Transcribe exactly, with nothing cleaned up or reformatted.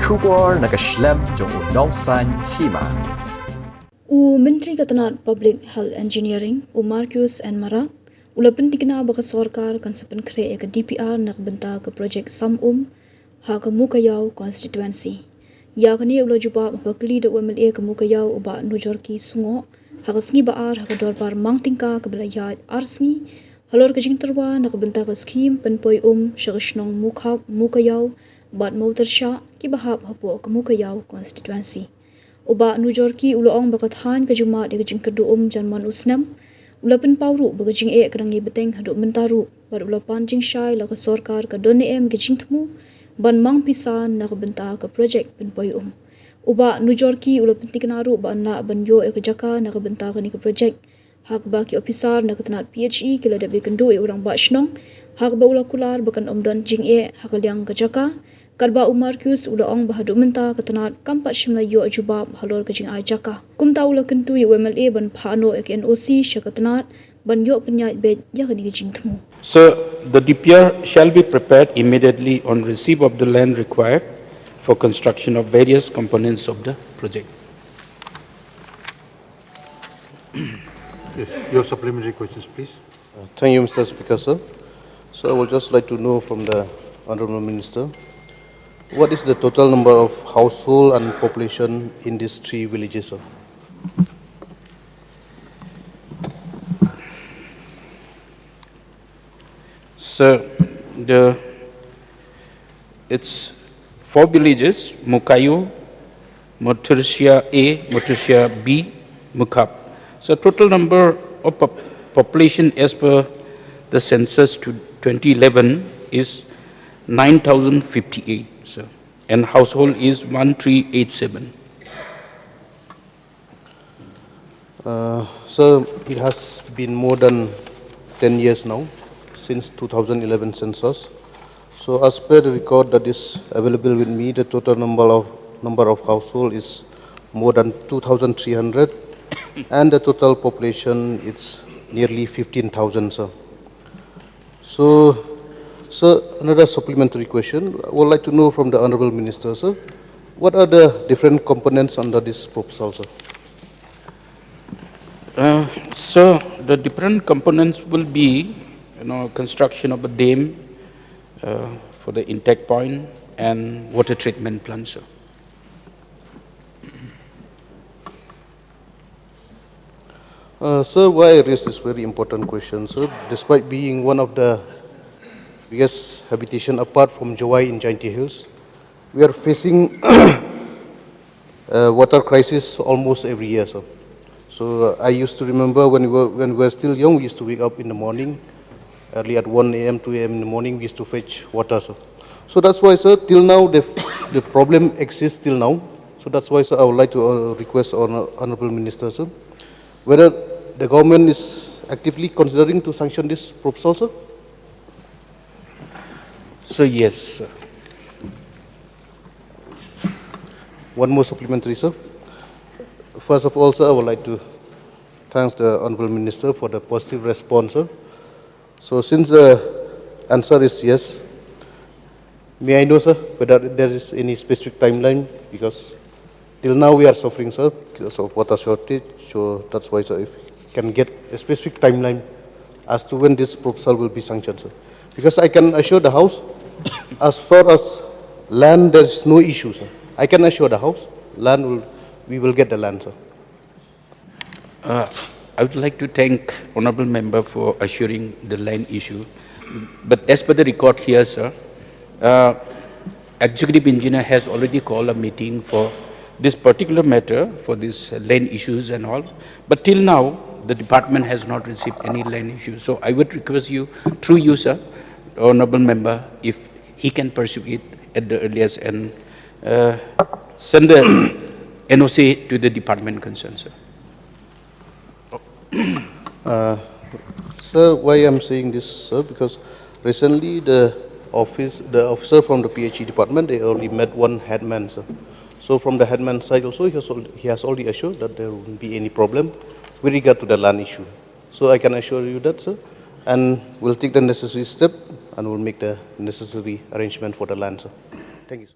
Khubor na ka shlem jong u Nongsaiñ Hima. U Myntri ka tnat Public Health Engineering, u Marcuise N Marak, u la pyntikna ba ka sorkar kan sa pynkhreh ïa ka D P R na ka bynta ka projek sam um ha ka Mowkaiaw constituency. Ïa kane u la jubab haba kylli da u M L A ka Mowkaiaw u Bah Nujorki Sungoh ha ka sngi ba ar ha ka dorbar Mangtyngka kaba la ïaid ar sngi halor ka jingtyrwa na ka bynta ka skhim pynpoi um sha ka shnong Mukhap, Mowkaiaw bad Mawtyrshah kiba hap hapoh ka Mowkaiaw constituency. U Bah Nujorki u la ong ba ka thaiñ ka ju mad ïa ka jingkyrduh um jan man u snem. U la pynpaw ruh ba ka jingeh ka dang ïai bteng haduh mynta ruh bad u la pan jingshai la ka sorkar ka don ne em ka jingthmu ban mang pisa na ka bynta ka projek pynpoi um. U Bah Nujorki u la pyntikna ruh ba yn lah ban ïoh ïa ka jaka na ka bynta kane ka projek ha kaba ki ophisar na ka tnat P H E ki la dep ïakynduh ïa u rangbah shnong ha kaba u la kular ba kan ym don jingeh ha ka liang ka jaka. Katba u Marcuise u la ong ba haduh mynta ka tnat kam pat shym la ïoh jubab halor ka jingai jaka. Kumta u la kyntu ïa u M L A ban phah noh ïa ka N O C sha ka tnat ban ïoh pynïaid beit ïa kane ka jingthmu. So, the D P R shall be prepared immediately on receipt of the land required for construction of various components of the project. Yes, your supplementary questions, please. Uh, thank you, Mister Speaker, sir. So I would just like to know from the Honorable Minister, what is the total number of household and population in these three villages, sir? So the, it's four villages: Mowkaiaw, Mawtyrshah A, Mawtyrshah B, Mukhap. So total number of pop-, population as per the census to twenty eleven is nine thousand fifty-eight, sir. And household is one three eight seven. Uh, sir, it has been more than ten years now, since two thousand eleven census. So as per the record that is available with me, the total number of, number of household is more than two thousand three hundred, and the total population is nearly fifteen thousand, sir. So, sir, another supplementary question. I would like to know from the Honorable Minister, sir, what are the different components under this proposal, sir? Uh, so the different components will be, you know, construction of a dam, uh, for the intake point and water treatment plant, sir. Uh, sir, why I raise this very important question, sir? Despite being one of the biggest habitation apart from Jowai in Jaintia Hills, we are facing uh, water crisis almost every year, sir. So uh, I used to remember when we were, when we were still young, we used to wake up in the morning, early at one a m, two a m in the morning, we used to fetch water, sir. So that's why, sir, till now, the, the problem exists till now. So that's why, sir, I would like to uh, request Honor-, Honorable Minister, sir, whether the government is actively considering to sanction this proposal, sir? So, yes, sir. One more supplementary, sir. First of all, sir, I would like to thank the Honorable Minister for the positive response, sir. So since the answer is yes, may I know, sir, whether there is any specific timeline? Because till now we are suffering, sir, because of water shortage. So that's why, sir, if we can get a specific timeline as to when this proposal will be sanctioned, sir. Because I can assure the House, as far as land, there is no issue, sir. I can assure the House, land will, we will get the land, sir. Uh, I would like to thank Honorable Member for assuring the land issue. But as per the record here, sir, uh, Executive Engineer has already called a meeting for this particular matter, for these land issues and all. But till now, the department has not received any land issue. So I would request you, through you, sir, Honorable Member, if he can pursue it at the earliest and uh, send the N O C to the department concerned, sir. Uh, sir, why I'm saying this, sir? Because recently the office, the officer from the P H E department, they only met one headman, sir. So from the headman side also, he has, al- he has already assured that there won't be any problem with regard to the land issue. So I can assure you that, sir, and we'll take the necessary step and we'll make the necessary arrangement for the land, sir. Thank you, sir.